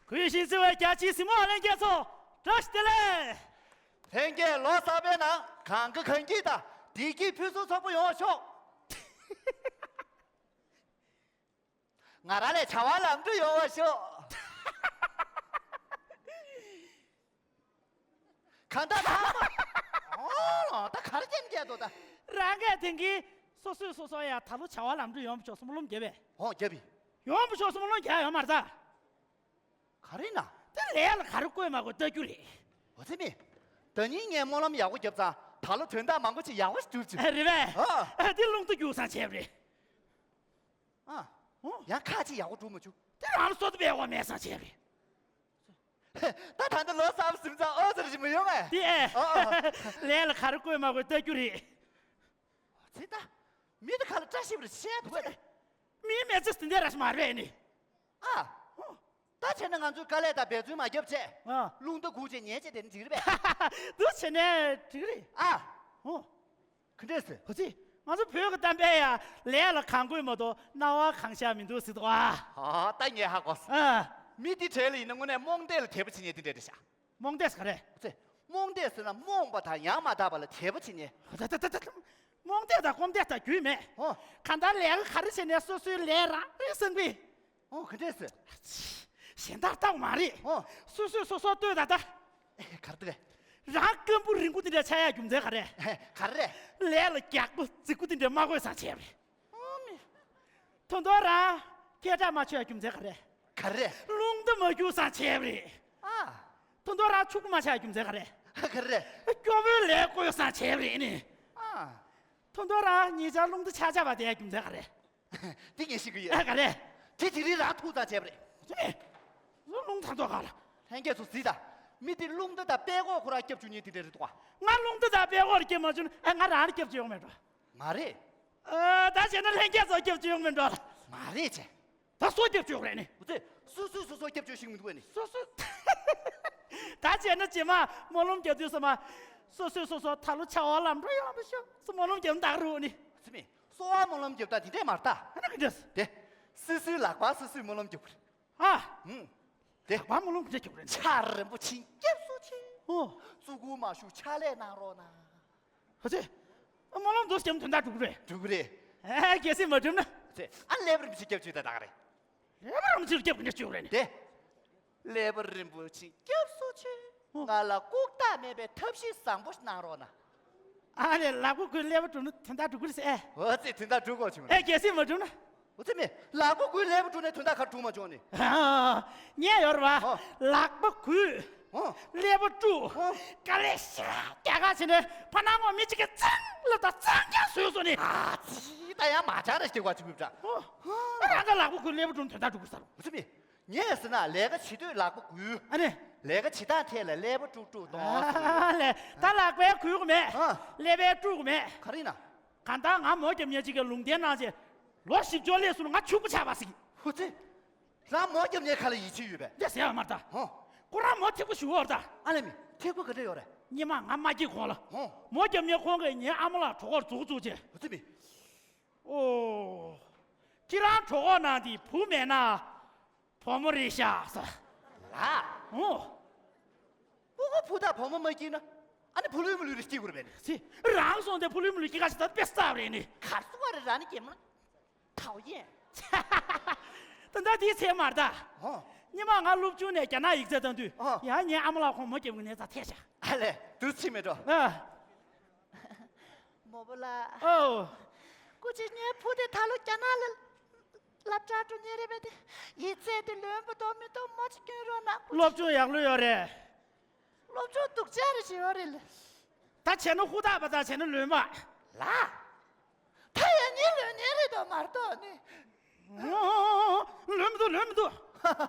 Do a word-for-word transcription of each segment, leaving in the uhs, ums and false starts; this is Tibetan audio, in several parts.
གུས་ཞིག་བརྩི་བའི་རྒྱ་ཆེའི་གཟིགས་མོ་ལྷན་རྒྱས་ཚོ། བཀྲ་ཤིས་བདེ་ལེགས། ལྷན་རྒྱས་ལོ་གསར་པའི་ནང་གང་གི་གང་སྐྱིད་དང་བདེ་སྐྱིད་ཕུན་སུམ་ཚོགས་པོ་ཡོང་བ་ཤོག་ང་རང་ལས་བྱ་བ་ལམ་འགྲོ་ཡོང་བ་ཤོག་གང་ལྟར་ཚང་མ། ཨོ་ད་ག་རེ་བྱས་ནས་བསྡད་འདུག་ད། རང་གིས་དེང་གི་སོ་སོས་སོ་སོ་ཡ་ད་ལོ་བྱ་བ་ལམ་འགྲོ་ཡོང་བ་ཤོག་སྨོན་ལམ་རྒྱབ་པས། ཨོ་རྒྱབ་པས། ཡོང་བ་ཤོག་སྨོན་ལམ་རྒྱག་ཡོད་མ་རེད་ད། ག་རེ་ན། དེ་ལས་ལ་ག་རེ་བསྐོས་མ་བསྐོས་ལྟ་རྒྱུ་རེད། འོ་ཙི་མི། ད་ནིང་ངས་སྨོན་ལམ་ཡག་པོ་བརྒྱབ་ཙང་ད་ལོ་དོན་དག་མང་པོ་ཅིག་ཡག་པོ་ཞིག་འགྲུབ་བྱུང་། རེད་པས། ཨ། ཨ་དེ་རླུང་རྟ་རྒྱུག་སང་བྱས་པ་རེད། ཨ། ཨོ། ཡང་ཁ་ཅིག་ཡག་པོ་འགྲུབ་མ་བྱུང་། དེ་རང་ལ་སོ་ད་པའི་འོ་མེད་སང་བྱས་པ་རེད། ད་ད་ལྟ་ལོ་གསར་པ་ཟིན་ཙང་ཨོ་ཙི་རེ་ཞིག་མི་ཡོང་ངས། དེ་ཨེ། ཨ་ཨ། ལས་ལ་ག་རེ་བསྐོས་མ་བསྐོས་ལྟ་རྒྱུ་རེད། ཚེ་ད། མི་དེ་ཁ་ལ་བཀྲ་ཤིས་པར་བཤད་འདུག་གས། མིའི་མི་ཚེ་འདི་འདྲ་ར་ཞིག་མ་རེད་ནི། ཨ། ཨོ། ད་བྱས་ན་ང་ཚོས་དཀའ་ལས་དང་འབད་བརྩོན་མ་བརྒྱབ་བྱས། ཨ། རླུང་རྟ་སྒུག་བྱས་ཉལ་བྱས་དེ་འདྲ་འགྲིག་རེད་པས། འདུག་བྱས་ནས་འགྲིག་རེད། ཨ། ཨོ། ག་འདྲས་ཟེར། ཧོ་ཙི། ང་ཚོ་བོད་ཀྱི་གཏམ་དཔེ་ཡ། ལས་ལ་གང་དགོས་མ་གཏོགས་རྣ་བ་གང་བཞག་མི་འདུག་ཟེར་འདུག་ཨ། ཨ་ད་ངས་ཧ་གོ་སོང་། ཨ། མི་འདི་གྲས་ལ་ཡིན་ན་དངོས་གནས་རྨོངས་དད་ལ་དད་པ་བྱེད་མཁན་དེ་འདྲས་རེད་ཤག་རྨོངས་དད་ཟེར་ག་རེ། ཧོ་ཙི། རྨོངས་དད་ཟེར་ན་རྨོངས་པ་དང་ཡང་མ་དག་པ་ལ་དད་པ་བྱེད་མཁན། ད་ད་ད་ད། རྨོངས་དད་དང་རྨོངས་དད་དང་རྒྱུས་མེད། ཨོ། གང་ལྟར་ལས་ཀ་ག་རེ་བྱས་ནས་སོ་སོའི་ལས་རང་རེད་བསམ་གི། ཨོ་ག་འདྲས་ཟེར། གཞན་དག་ལྟ་བུ་མ་རེད། ཨོ། སོ་སོས་སོ་སོ་ལྟོས་ད་ད། ཨེ་ག་རེ་འདུག་གས། རང་སྐམ་པོ་རིང་པོ་དེ་འདྲ་ཆགས་ཡག་རྒྱུ་མཚན་ག་རེ། ཨེ་ག་རེ་རེད། ལས་ལ་རྒྱགས་པོ་རྫིག་པོ་དེ་འདྲ་མ་དགོས་སང་བྱས་པ་རེད། ཨོ་མི། ད་དུང་རང་སྐད་གྲགས་མ་ཆོད་ཡག་རྒྱུ་མཚན་ག་རེ། ག་རེ་རེད། རླུང་རྟ་མ་རྒྱུག་སང་བྱས་པ་རེད། ཨ། ད་དུང་རང་ཕྱུག་པོ་མ་ཆགས་ཡག་རྒྱུ་མཚན་ག་རེ། ག་རེ་རེད། སྐྱོ་བོའི་ལས་བསྐོས་སང་བྱས་པ་རེད་ནི། ཨ། ད་དུང་རང་ཉེ་ཆར་རླུང་རྟ་ཆག་ཆག་པ་དེ་ཡག་རྒྱུ་མཚན་ག་རེ། དེ་ངས་ཤེས་ཀྱི་ཡོད། ཨ་ག་རེ། དེ་དེ་རིང་རང་ཐུག་ཙང་བྱས་པ་རེད། ཅི། རླུང་ཐང་ཐོག་ག་ལ། ལྷན་རྒྱས་ཚོ་གཟིགས་དང་། མི་དེ་རླུང་རྟ་དང་པད་ཀོག་ཁོ་རང་སྐྱབས་བཅོལ་མཁན་དེ་འདྲ་རེད་འདུག་ག་ང་རླུང་རྟ་དང་པད་ཀོག་ལ་སྐྱབས་མ་བཅོལ་ན་ཨ་ང་རང་ལ་སྐྱབས་བཅོལ་ཡོང་མེད་འགྲོ། མ་རེད། ཨ་ད་བྱས་ན་ལྷན་རྒྱས་ཚོ་སྐྱབས་བཅོལ་ཡོང་མེད་འགྲོ། མ་རེད་ཅེ། ད་སོ་སྐྱབས་བཅོལ་རེད་ནི། འོ་དེ། སོ་སོས་སོ་སོ་སྐྱབས་བཅོལ་ཤེས་མི་འདུག་བས་ནི། སོ་སོ། ད་བྱས་ན་རྗེས་མ་སྨོན་ལམ་རྒྱག་དུས་ཙམ་མ། སོ་སོས་སོ་སོ་ད་ལོ་བྱ་བ་ལམ་འགྲོ་ཡོང་བ་ཤོག་སྨོན་ལམ་རྒྱབ་ན་ད་རུ་ནི། ཙི་མི། གསོ་བ་སྨོན་ལམ་རྒྱབ་ད་དེ་འདྲས་མ་རེད་ད། ཨ་ན་ག་འདྲས། དེ། སོ་སོའི་ལག་པ་སོ་སོས་སྨོན་ལམ་རྒྱབ་དགོས་རེད། ཨ། ཧུམ། དེ། ལག་པ་སྨོན་ལམ་ག་འདྲས་རྒྱབ་རེད། ཕྱག་རིན་པོ་ཆེ་སྐྱབས་སུ་མཆི། ཨོ། གཙུག་གུ་མ་ཞུ་ཕྱག་ལས་གནང་རོགས་གནང་། ཧ་ཅེ། སྨོན་ལམ་འདུག་སེ་རྒྱབ་ན་དོན་དག་འགྲུབ་ཀྱི་རེད། འགྲུབ་ཀྱི་རེད། ཨེ་གལ་སྲིད་མ་འགྲུབ་ན། ཙེ། ཨ་ཀླད་པ་རིན་པོ་ཆེ་སྐྱབས་བཅོལ་ད་ད་ག་རེད། ཀླད་པ་རིན་པོ་ཆེ་སྐྱབས་ག་འདྲས་བཅོལ་རེད་ནི། དེ། ཀླད་པ་རིན་པོ་ཆེ་སྐྱབས་སུ་མཆི། ང་ལ་ལྐུགས་རྟགས་མེད་པའི་ཐབས་ཤེས་བཟང་པོ་ཞིག་གནང་རོགས་གནང་། ཨ་ལས་ལག་པ་འགུལ་ཀླད་པ་འགྲུབ་ན་དོན་དག་འགྲུབ་ཀྱི་རེད་ཟེར་ཨེ། འོ་ཙེ་དོན་དག་འགྲུབ་དགོས་བྱུང་། ཨེ་གལ་སྲིད་མ་འགྲུབ་ན། འོ་ཙེ་མེ། ལག་པ་འགུལ་ཀླད་པ་འགྲུབ་ནས་དོན་དག་ག་འགྲུབ་མ་བྱུང་ནི། ཨ། ཉན་ཡོད་རེད་བ། ཨོ། ལག་པ་འགུལ། ཨོ། ཀླད་པ་དཀྲུགས། ཨོ། དཀའ་ལས་ཞེ་དྲག་རྒྱག་ག་བྱས་ནས་ཕར་ནང་ངོ་མི་གཅིག་གིས་གཙང་ལབ་དང་གཙང་རྐྱང་བཟོས་སོང་ནི། ཨ་ཙི་ད་ཡང་མ་བྱ་ར་ཞིག་བ་ཅིག་ཡོད་འདྲ། ཨོ། ཨ་རང་ད་ལག་པ་འགུལ་ཀླད་པ་དཀྲུགས་དོན་དག་འགྲུབ་དགོས་ས་རུ། འོ་ཙི་མེ། ངས་ཟེར་ན་ལས་ཀ་བྱེད་དུས་ལག་པ་འགུལ། ཨ་ནི། ལས་ཀ་བྱེད་སྟངས་ཐད་ལ་ཀླད་པ་དཀྲུག་དཀྲུག་གཏོང་ཟེར་གི་ཡོད། ཨ་ལས། ད་ལག་པས་འགུལ་གི་མེད། ཨ། ཀླད་པས་དཀྲུག་གི་མེད། ག་རེ་ཡིན་ན། གང་ལྟར་ང་མོ་རྒྱབ་མཁན་ཅིག་གིས་ལུང་བསྟན་གནང་རྗེས་ལོ་བཞི་བཅུ་སླེབས་སོང་ན་ང་ཕྱུག་པོ་ཆགས་པ་ཟིག་ཧུ་ཙི། རང་མོ་རྒྱབ་མཁན་ཁ་ལ་ཡིད་ཆེས་ཡོད་པས། འདི་ཟེར་བ་མ་རེད་ད། ཧོ། ཁོ་རང་མོ་ཐིགས་པོ་ཞུ་བར་ད། ཨ་ལས་མི་ཐིགས་པོ་ག་འདྲ་ཡོད་རེད། སྙེ་མ་ང་མ་སྐྱེས་གོང་ལ། ཧོ། མོ་རྒྱབ་མཁན་ཁོང་གིས་ངའི་ཨ་མ་ལགས་གྲོད་ཁོག་འཛུགས་འཛུགས་རྗེས། ཧུ་ཙི་མི། ཨོ། ཁྱེད་རང་གྲོད་ཁོག་ནང་དེ་བུ་མེད་ན། བུ་མོ་རེད་ཤག་ཟེར། ལགས། ཨོ། སྤུ་གུ་བུ་དང་བུ་མོ་མ་སྐྱེས་ན། ཨ་ནི་བུ་ལོན་མོ་ལོན་རེ་སྐྱེ་དགོས་རེད་པས་ནི། ཚེ། རང་སོང་སྟེ་བུ་ལོན་མོ་ལོན་སྐྱེ་ག་ཞིག་ད་དཔེ་བསགས་རེད་ནི། གར་སོང་བ་རེད་རང་ནི་སྐྱེ་མ། ཐའོ་ཡན། ད་ལྟ་དེའི་ཚེ་མ་རེད་ད། ཨོ། སྙེ་མ་ང་སློབ་ཆུང་ནས་རྒྱ་ནག་ཡིག་ཚད་བཏང་དུས། ཨོ། ཡང་ངའི་ཨ་མ་ལགས་ཁོང་མོ་རྒྱབ་ཀྱི་གནས་ཚང་ཐད་ཤག་ཨ་ལས་དུ་ཚིག་མེད་འགྲོ། ཨ། མོ་པོ་ལགས། ཨོ། སྐུ་མཁྱེན་ངའི་བུ་དེ་ད་ལོ་རྒྱ་ནག་ལ་སློབ་གྲྭ་འགྲོ་མཁན་རེད་པས་དེ། ཡིག་ཚད་དེ་ལོན་པ་འདུག་མི་འདུག་མོ་ཅིག་སྐྱོན་རོགས་གནང་། སློབ་སྦྱོང་ཡག་ལོས་ཡོད་རེད། སློབ་སྦྱོང་སྡུག་ཅག་རེ་བྱེད་ཡོད་རེད་ལ། ད་བྱས་ན་ཧུར་ཐག་པ་དང་བྱས་ན་ལོན་པ། ལགས། ད་ཡང་ངས་ལོན་མཁན་རེད་དོ་མ་གཏོགས་ནི། ཨོ། ལོན་མི་འདུག་ལོན་མི་འདུག་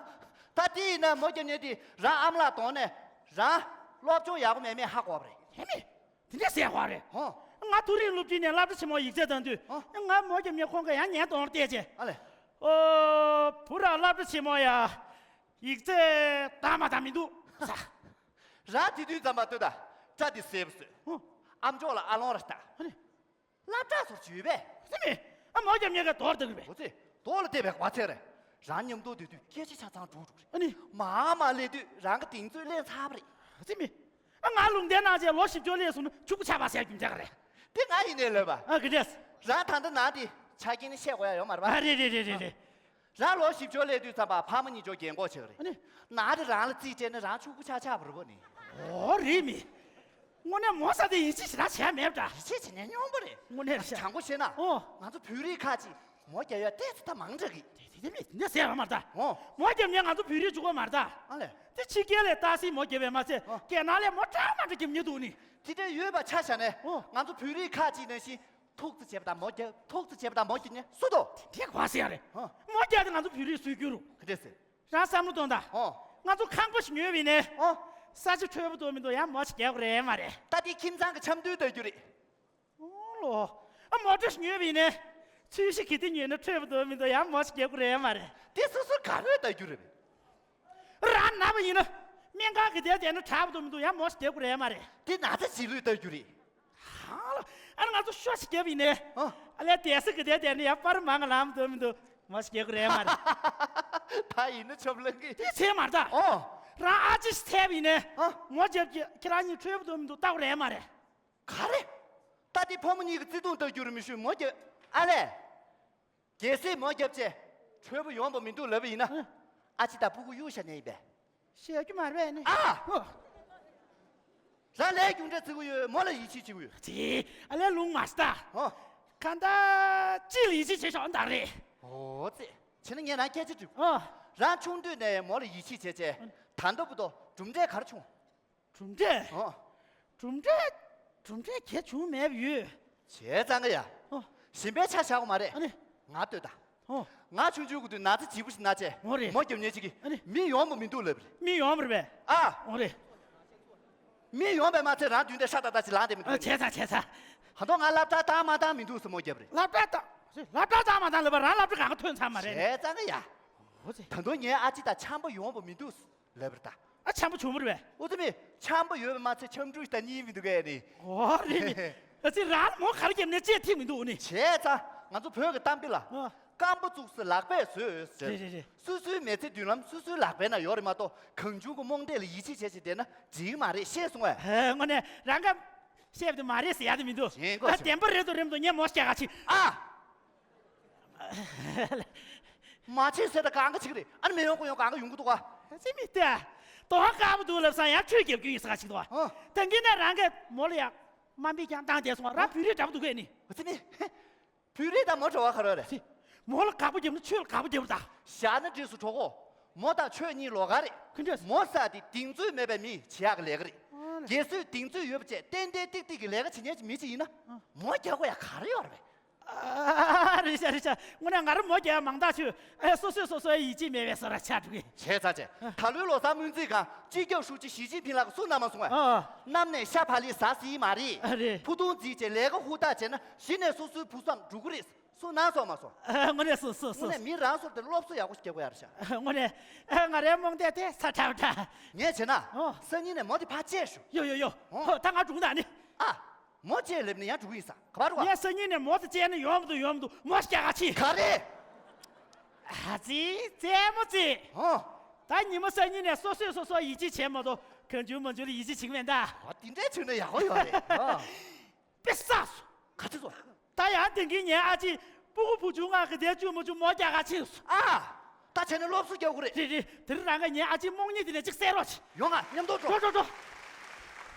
ད་དེ་ཡིན་ན་མོ་རྒྱབ་མཁན་དེ་རང་ཨ་མ་ལགས་གདོང་ནས་རང་སློབ་སྦྱོང་ཡག་པོ་མེད་མེད་ཧ་གོ་བ་རེད། ཧེ་མི། དེ་འདྲ་ཟེར་བ་རེད། ཧོ། ང་མཐོ་རིམ་སློབ་ཆེན་ནས་སློབ་གྲྭ་ཆེན་མོ་ཡིག་ཚད་བཏང་དུས། ཧོ། ང་མོ་རྒྱབ་མཁན་ཁོང་གིས་ཡང་ངའི་གདོང་བལྟས་རྗེས། ཨ་ལས། ཨོ། བུ་ར་སློབ་གྲྭ་ཆེན་མོ་ཡ། ཡིག་ཚད་དག་མ་དག་མི་འདུག་ཟེར། རང་དེ་དུས་ཙམ་པ་ལྟོས་དང་། སྐྲ་དེ་སེར་པོ་བཟོས། ཧོ། ཨམ་ཅོག་ལ་ཨ་ལོང་ར་བཏགས། ཨ་ནི། སློབ་གྲྭ་ཚོར་བྱུས་པས། ཟེར་མི། ཨ་མོ་རྒྱབ་མཁན་གྱིས་དོར་བཏང་གི་རེད་པས། འོ་ཙི། དོར་ལ་བལྟས་པའི་བ་ཚད་རེད། རང་མཉམ་དུ་སྡོད་དུས་སྐད་ཆ་ཆ་ཚང་འགྲོ་འགྲོ་རེད། ཨ་ནི། མར་མར་སླེབས་དུས་རང་གི་གདེང་ཚོད་སླེབས་ཚར་བ་རེད། ཙི་མི། ཨ་ང་ལུང་བསྟན་གནང་རྗེས་ལོ་བཞི་བཅུ་སླེབས་སོང་ན་ཕྱུག་པོ་ཆགས་པ་ཟེར་རྒྱུ་འདྲ་ག་རེད། དེ་ང་ཡིན་ནའི་ལབ་པ། ཨ་གི་འདྲས། རང་ད་ལྟ་ནང་དེ་ཆ་རྐྱེན་བཤད་དགོས་ཡ་ཡོད་མ་རེད་པ། ཨ་རེད་རེད་རེད་རེད་རེད། རང་ལོ་བཞི་བཅུ་སླེབས་དུས་ཙམ་པ་ཕ་མ་གཉིས་ཆོ་རྒན་གོག་ཆགས་ཀྱི་རེད། ཨ་ནི། ནང་དེ་རང་ལ་རྩིས་སྤྲད་ན་རང་ཕྱུག་པོ་ཆགས་ཆགས་པ་རེད་པ་ནི། ཨོ་རེད་མི། དངོས་གནས་མོ་ས་དེ་ཡིད་ཆེས་ཞེ་དྲག་བྱས་མེད་པ་འདྲ། ཡིད་ཆེས་བྱེད་ཉན་སྙོམས་པོ་རེད། དངོས་གནས་རེད་ཤག་དྲང་པོ་བཤད་ན། ཨོ། ང་ཚོ་བོད་རིགས་ཁག་ཅིག་མོ་རྒྱག་ཡ་ཏོག་ཙམ་ད་མང་དྲགས་ཀྱི། དེ་དེ་མི་དེ་འདྲ་ཟེར་ཡོད་མ་རེད་ད། ཨོ། མོ་རྒྱབ་ནས་ང་ཚོ་བོད་རིགས་གཅིག་པོ་མ་རེད་ད། ཨ་ལས། དེ་ཕྱི་རྒྱལ་ལ་སྟག་གཟིག་མོ་རྒྱབ་པས་མ་ཚད། ཨོ། རྒྱ་ནག་ལ་མོ་གྲངས་མང་དྲགས་རྒྱབ་མཁན་འདུག་ནི། དེ་འདྲ་ཡོད་པ་ཆ་བཞག་ནས། ཨོ། ང་ཚོ་བོད་རིགས་ཁག་ཅིག་ནང་བཞིན་ཐུག་ཙམ་བྱས་པ་དང་མོ་རྒྱབ། ཐུག་ཙམ་བྱས་པ་དང་མོ་རྒྱབ་ནས་སུ་དོ། དེ་འདྲའི་གོ་ཟེར་ཡ་རེད། ཨོ། མོ་རྒྱབ་དེ་ང་ཚོ་བོད་རིགས་སྲོལ་རྒྱུན་རུ། ག་འདྲས་ཟེར། རང་བསམ་བློ་གཏོང་དང་། ཨོ། ང་ཚོ་ཁང་པ་ཞིག་ཉོས་པ་ཡིན་ནའི། ཨོ། ས་ཆ་འཕྲོད་པོ་འདུག་མི་འདུག་ཡང་མོ་ཞིག་རྒྱག་དགོས་རེད་མ་རེད། ད་དེ་ཁྱིམ་ཚང་གི་འཆམ་མཐུན་ལྟ་རྒྱུ་རེད། ཨོ་ལོ། ཨ་མོ་ཊ་ཞིག་ཉོས་པ་ཡིན་ནའི། ཚོས་གཞི་གི་དེ་ཉོས་ན་འཕྲོད་པོ་འདུག་མི་འདུག་ཡང་མོ་ཞིག་རྒྱག་དགོས་རེད་མ་རེད། དེ་སོ་སོ་ག་རེ་ལྟ་རྒྱུ་རེད། རང་ན་བ་ཡིན་ན། སྨན་ཁང་གི་དེ་བསྡད་ན་དྲག་པོ་འདུག་མི་འདུག་ཡང་མོ་ཞིག་རྒྱག་དགོས་རེད་མ་རེད། དེ་ན་ཚ་བྱིས་ལུས་ལྟ་རྒྱུ་རེད། ཧང་ལ། ཨ་ང་ཚོ་ཤོ་ཞིག་བརྒྱབ་ཡིན་ནའི། ཨ། ཨ་ལས་དེ་སི་གི་དེ་དེ་ནི་ཡང་པར་མང་ལམ་དུ་མི་འདུག་མོ་ཞིག་རྒྱག་གི་རེད་མ་རེད། ད་ཡིན་ན་ཆོབ་ལང་གི། དེ་ཚེ་མ་རེད་ད། ཨོ། རང་ཨ་ཅེ་ཞིག་ཚད་པ་ཡིན་ནའི། ཨ། མོ་རྒྱབ་ཀྱི་ཁྱེད་རང་གཉིས་འཕྲོད་པོ་འདུག་མི་འདུག་ལྟ་དགོས་རེད་མ་རེད། ག་རེ། ད་དེ་ཕོ་མོ་གཉིས་ཀྱི་བརྩེ་དུང་ལྟ་རྒྱུ་རེད་མི་ཞུ་མོ་རྒྱབ། ཨ་ལས། གལ་སྲིད་མོ་རྒྱབ་ཆེ། འཕྲོད་པོ་ཡོང་བ་མི་འདུག་ལབ་པ་ཡིན་ན། ཨ། ཨ་ཅེ་དང་སྤུ་གུ་གཡུག་བཞག་ནས་ཡིན་པས། བཤད་རྒྱུ་མ་རེད་ནི། ཨ། ཧོ། རང་ལས་རྒྱུ་འབྲས་བརྩི་གི་ཡོད། མོ་ལ་ཡིད་ཆེས་བྱེད་གི་ཡོད། ཅི། ཨ་ལས་ལུང་མ་ཤ་ད། ཧོ། གང་ལྟར་ཅི་ལ་ཡིད་ཆེས་བྱེད་ཤོག་འདང་རེད། ཨོ་ཙི། བྱས་ན་ངས་རང་སྐད་ཆ་དྲིས། ཨོ། རང་ཆུང་དུས་ནས་མོ་ལ་ཡིད་ཆེས་བྱས་བྱས། ད་ལྟ་བར་དུ་གྲུབ་འབྲས་ག་རེ་བྱུང་། གྲུབ་འབྲས། ཨོ། གྲུབ་འབྲས། གྲུབ་འབྲས་གལ་བྱུང་མེད་པ་ཡོད། བྱས་ཙང་ག་ཡ། ཨོ། གཞན་པའི་ཆ་བཞག་གི་མ་རེད། ཨ་ནི། ང་ལྟོས་དང་། ཨོ། ང་ཆུང་ཆུང་གི་དུས་ན་ཚ་བྱིས་པོ་ཞིག་ན་བྱས། འོ་རེད། མོ་རྒྱབ་ཉེས་ཅིག་གིས། ཨ་ནི། མི་ཡོང་བ་མི་འདུག་ལབ་རེད། མི་ཡོང་བ་རེད་པས། ཨ། འོ་རེད། མི་ཡོང་བས་མ་ཚད་རང་མདུན་དེ་ཧྲ་ཏག་ཏག་ཅིག་ལངས་བསྡད་མི་ཨ། འདུག་བྱས་ཙང་བྱས་ཙང་། ཧ་ཏོ་ང་སློབ་གྲྭ་བཏང་མ་བཏང་མི་འདུག་ཟེར་མོ་རྒྱབ་རེད། སློབ་གྲྭ་བཏང་། སློབ་གྲྭ་བཏང་མ་བཏང་ལབ་པ་རང་སློབ་གྲྭ་གང་ག་ཐོན་ཚར་མ་རེད། བྱས་ཙང་ག་ཡ། འོ་ཙི། ད་དུང་ངའི་ཨ་ཅེ་དང་འཆམ་པོ་ཡོང་བ་མི་འདུག་ལབ་རེད་ད། ཨ། འཆམ་པོ་བྱུང་བ་རེད་པས། ཨོ་ཙི་མི། འཆམ་པོ་ཡོད་པས་མ་ཚད་འཆམ་འཁྲུག་ད་གཉིས་མི་འདུག་གས་ནི། ཨོ་རེད་མི། ཨ་ཙི་རང་མོ་ག་རེ་བརྒྱབ་ནས་ལྕེ་ཐིག་མི་འདུག་ནི། བྱས་ཙང་ང་ཚོ་བོད་ཀྱི་གཏམ་དཔེ་ལ། ཨ། རྐང་པ་བཙུགས་ས་ལག་པས་བཟོས་ཟེར། རེད་རེད་རེད། སོ་སོའི་མི་ཚེ་མདུན་ལམ་སོ་སོའི་ལག་པའི་ནང་ཡོད་རེད་མ་གཏོགས་གང་བྱུང་གི་རྨོངས་དད་ལ་ཡིད་ཆེས་བྱས་བྱས་བསྡད་ན་འགྲིག་གི་མ་རེད་ཤེས་སོང་ངས། ཨ། དངོས་གནས་རང་ག་བཤད་པ་དེ་མ་རེད་ཟེར་ཡ་དེ་མི་འདུག་ཞེན་ཁོག་ཨ། ཆེ། བདེན་པ་རེད་འདུག་རེད་མི་འདུག་ངས་མོ་སྐྱ་ག་ཕྱིན། ཨ། མ་ཕྱིན་ཟེར་ད་གང་ག་ཕྱིན་གི་རེད། ཨ་ནི་མི་ཡོང་གི་ཡོང་གང་ག་ཡོང་གི་འདུག་ག་ཨ་ཙི་མི་ལྟོས། གདོང་དཀར་པོ་འདུག་ལབ་སང་ཡང་ཁྲུས་རྒྱབ་རྒྱུ་ཡིན་ས་ག་ཅིག་འདུག་ཨ། ད་གིན་ནས་རང་གིས་མོ་ལ་ཡང་དམའ་འབེབས་ཀྱང་བཏང་བསྡད་སོང་། རང་བོད་རིགས་འདྲ་པོ་འདུག་གས་ནི། ཨ་ཙི་མི། བོད་རིགས་དང་མོ་འབྲེལ་བ་ག་རེ་རེད། ཙི། མོ་ལ་དགག་པ་བརྒྱབ་ན་ཆོས་ལ་དགག་པ་བརྒྱབ་རེད་ད། བཞག་ན་འགྲིགས་སོང་གྲོགས་པོ། མོ་དང་ཆོས་གཉིས་ལོགས་ཀ་རེད། ག་འདྲས། མོ་ཟེར་དེ་གདེང་ཚོད་མེད་པའི་མིས་བྱེད་ཡག་གི་ལས་ཀ་རེད། ཨ་ལས། གལ་སྲིད་གདེང་ཚོད་ཡོད་པ་བྱས་ཏན་ཏན་ཏིག་ཏིག་གི་ལས་ཀ་བྱེད་མཁན་ཅིག་མི་ཅིག་ཡིན་ན། ཨ། མོ་རྒྱག་དགོས་ཡག་ག་རེ་ཡོད་རེད་པས། ཨ། རེད་ཤག་རེད་ཤག་དངོས་གནས་ང་རང་མོ་རྒྱག་ཡག་མང་དག་བྱུང་། ཨེ། སོ་སོས་སོ་སོའི་ཡིད་ཆེས་མེད་པའི་བཟོ་འདྲ་ཆགས་འགྲོ་གི། བྱས་ཙང་བྱས། ཨ། ད་ལོའི་ལོ་གསར་སྨོན་ཚིག་གང་སྤྱི་ཁྱབ་ཧྲུའུ་ཅི་ཞི་ཅིན་ཕིང་ལགས་ཀྱིས་གསུངས་གནང་མ་སོང་ངས། ཨ། གནམ་ནས་ཤ་བག་ལེབ་ཟ་སྲིད་མ་རེད། ཨ། རེད། ཕུ་ཐུང་བརྫིས་བྱས་ལས་ཀ་ཧུར་ཐག་བྱས་ན་གཞི་ནས་སོ་སོའི་བུ་བསམ་འགྲོ་གི་རེད། གསུངས་གནང་སོང་མ་སོང་། ཨ། དངོས་གནས་སོ་སོ་སོ་དངོས་གནས་སོ། མི་རང་ཚོར་དེ་སློབ་གསོ་ཡག་པོ་ཞིག་རྒྱག་དགོས་ཡ་རེད་ཤག་དངོས་གནས། ཨ། ང་རའི་རྨོངས་དད་དེ་ཚ་དྲག་དྲག་ངས་བྱས་ན། ཨོ། སང་ཉིན་ནས་མོ་དེ་ཕར་བཅད་ཤོག་ཡོ་ཡོ་ཡོ། ཨོ། ཧོ། ད་ང་འགྲོ་གི་ད་ནི། ཨ། མོ་བཅད་ལབ་ནས་ཡང་འགྲོ་གི་ཡིན་ས། ག་པར་འགྲོ་ག་ངས་སང་ཉིན་ནས་མོ་དེ་བཅད་ན་ཡོང་མི་འདུག་ཡོང་མི་འདུག་མོ་སྐྱ་ག་ཕྱིན། ག་རེ། ཨ་ཙི། རྩེད་མོ་རྩེ། ཨོ། ད་ཉི་མ་སང་ཉིན་ནས་སོ་སོས་སོ་སོ་ཡིད་ཆེས་བྱེད་མ་གཏོགས་གང་བྱུང་མང་བྱུང་ལ་ཡིད་ཆེས་བྱེད་ཀྱི་མེད་ད། ཨ། དེ་འདྲས་བྱུང་ན་ཡག་པོ་ཡོད་རེད། ཨོ། དཔེ་བསགས་སོང་། ག་ཚོད་སོང་། ད་ཡང་དེང་གི་ངའི་ཨ་ཅེ་སྤུ་གུ་བུ་ཆུང་ང་གི་དེ་བཅུ་མོ་བཅུ་མོ་རྒྱག་ག་ཕྱིན་སོང་། ཨ། ད་བྱས་ན་སློབ་གསོ་རྒྱག་དགོས་རེད། རེད་རེད། དེ་རིང་རང་ག་ངའི་ཨ་ཅེ་རྨོངས་གཉིད་དེ་ནས་ཅིག་བསལ་རོགས་བྱེད། ཡོང་ང་མཉམ་དུ་འགྲོ། འགྲོ་འགྲོ་འགྲོ།